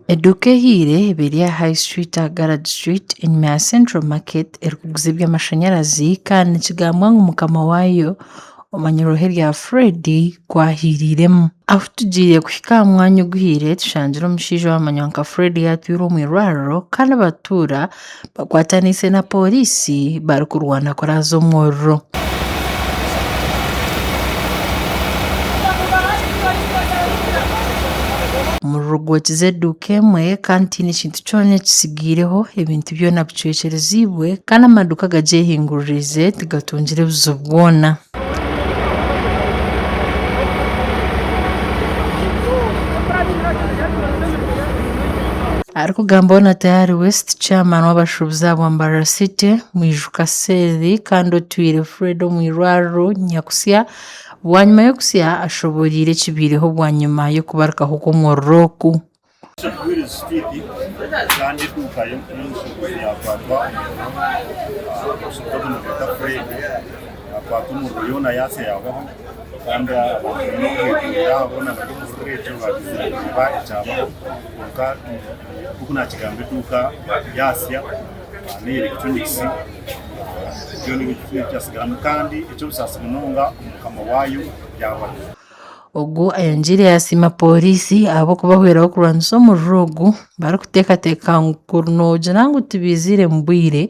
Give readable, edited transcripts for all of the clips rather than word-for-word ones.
Eduuka ehiire eba eri aha High Street aha Garage Street enyima ya Central Market erikuguza eby'amashanyarazi kandi nikigambwa ngu mukama waayo omanyirweho erya Fred ku ahiiriiremu. Ahu tugiire kuhika aha mwanya oguhiire tushangire omushaija owamanywa nka Fred yaatwirwe omu irwariro kandi abatuura bakwataniise na pooriisi barikurwana kuraaza omuriro. Omuriro gwokize eduuka emwe kandi tihaine kintu kyona ekitsigaireho, ebintu byona bicwekyereziibwe kandi amaduuka agagyehinguririize tigatungire buzibu bwona. Arikugambaho na Tayari West, Chairman w'abashuubuzi ahabwa Mbarara City, Mwijuka Seth kandi otwire Fred omu irwariro Nyakusya bwanyima y'okusya ashoboreire ekibaireho bwanyima y'okubarukaho kw'omuriro oku. Wheels Street kandi eduuka y'omushuubuzi yakwatwa omuriro. Omushuubuzi ogu nibamweta Fred yakwatwa omuriro yoona yatsya yahwaho kandi abantu boona aho boona bari omu ruriro egyo baagizire kureeba ekyabaho kwonka nk'oku naakigamba eduuka yatsya n'eya electronics byona ebintu tibyatsigaramu kandi eky'obusaasi munonga mukama waayo yaabura. Ogu ayongyeire yasiima pooriisi ahabw'okubahweraho kurwanisa omuriro ogu barikuteekateeka ngu kuri noogira ngu tibaizire mu bwire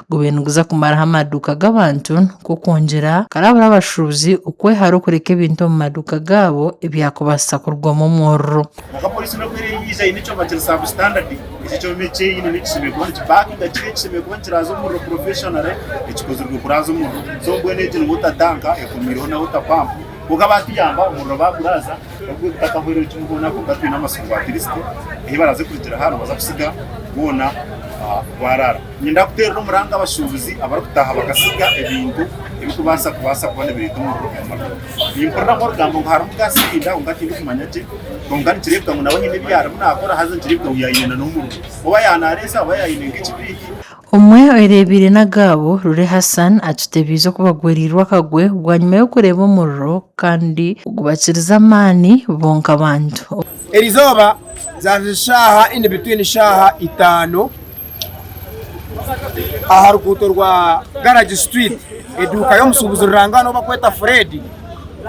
gubaire niguza kumaraho amaduuka g'abantu nikwo kwongyera kurabura abashuubuzi okwehara okureka ebintu omu maduuka gaabo ebyakubaasa kurugwamu omuriro. Kwonka pooriisi n'obu eriija eine ekyoma kiri substandard, eki ekyoma eki eine nikishemereire kuba nikibakinga kiri ekishemereire kuba nikiraaza omuriro professionally ekikozirwe kuraaza omuriro. So mbwenu egi ni water tank ekomiireho na water pump. Kwonka baatuyamba omuriro baaguraaza obwo gutakahwereire kimwe hoona kwonka twine amatsiko ngu at least ahi baraaze kurugira aha nibaza kutsiga gwona gwaraara. Niinyenda kuteerera omuranga abashuubuzi abarikutaaha bakasiga ebintu ebirikubaasa kubaasa kuba nibireeta omuriro omu maduuka. Nimpuriramu orugambo ngu harimu gas cylinder kwonka tindikumanya gye kwonka nikireebeka ngu nawe haine ebi arimu naakora haza nikireebeka ngu yaayine n'omuriro. Oba yaanaareesa oba yaayine nk'ekibiriiti. Omwe oyereebeire n'agaabo, Lule Hassan atutebiize oku bagwereirwe akagwe bwanyima y'okureeba omuriro kandi gubakirize amaani bo nk'abantu. Erizooba zaaza eshaaha in between shaaha itaano aha ruguuto rwa Garage Street eduuka y'omushuubuzi rurangaanwa ou barikweta Fred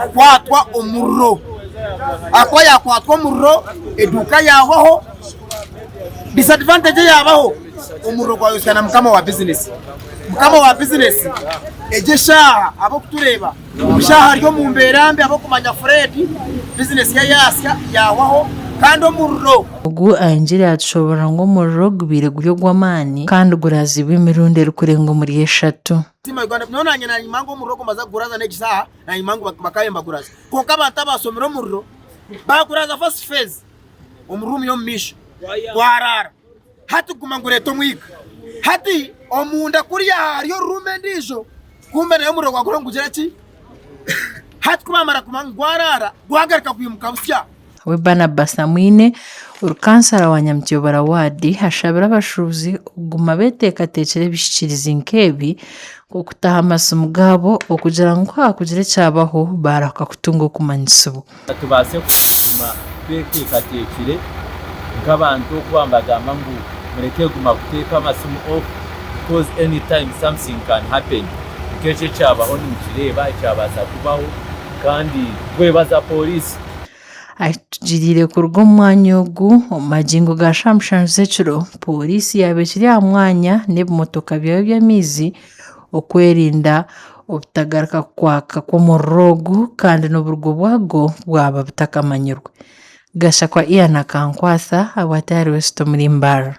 kukwatwa omuriro. Ahakuba yaakwatwa omuriro eduuka yaahwaho, disadvantage eyaabaho Omuriro gwayotsya na mukama wa bizinesi. Mukama wa bizinesi egi eshaaha ab'okutureeba shaaha ari omu mbeera mbi ahabw'okumanya Fred bizinesi ye yaasya yaahwaho kandi omuriro. Ogu ayongyire yaatushoboorora ngu omuriro gubaire guri ogw'amaani kandi guraziibwe emirundi erikurenga omuri eshatu. Nyowe naanye nanyima ngu omuriro ogu mbaza kuguraza n'egi shaaha nanyima ngu bakaabe nibaguraza kwonka abantu abaasomire omuriro baaguraza first phase omu room y'omu maisho gwaraara. Hati guma ngureete omwika. Hati omunda kuriya hariyo ruumu endiijo, kumbe nayo omuriro gwagura nigugira ki? Hati ku baamara kumanya ngu gwaraara, gwagaruka gwimuka busya. We Barnabas Amwine, ori kansara wa Nyamutiyobora waadi ashabire abashuubuzi okuguma beteekateekire ebihikirizi nk'ebi nk'okutaho amasimu gaabo okugira ngu ku haakugira ekyabaho baarahuka kutunga okumanyisibwa. Tubaase kuguma tweteekateekire nk'abantu okuba nibagamba ngu mureke kuguma kuteeka amasimu off because any time something can happen. Nk'ekyo ekyabaho nimukireeba ekyabaasa kubaho kandi twebaza pooriisi. Ahi tugiriire kuruga omu mwanya ogu omu magingo ga shaaha mushanju z'ekiro, pooriisi yaaba ekiri aha mwanya n'ebimotoka byayo by'amaizi okwerinda obutagaruka kwaka kw'omuriro ogu kandi n'oburugo bwagwo bwaba butakamanyirwe. Gashakwa Ian Akankwatsa ahabwa Tayari West omuri Mbarara.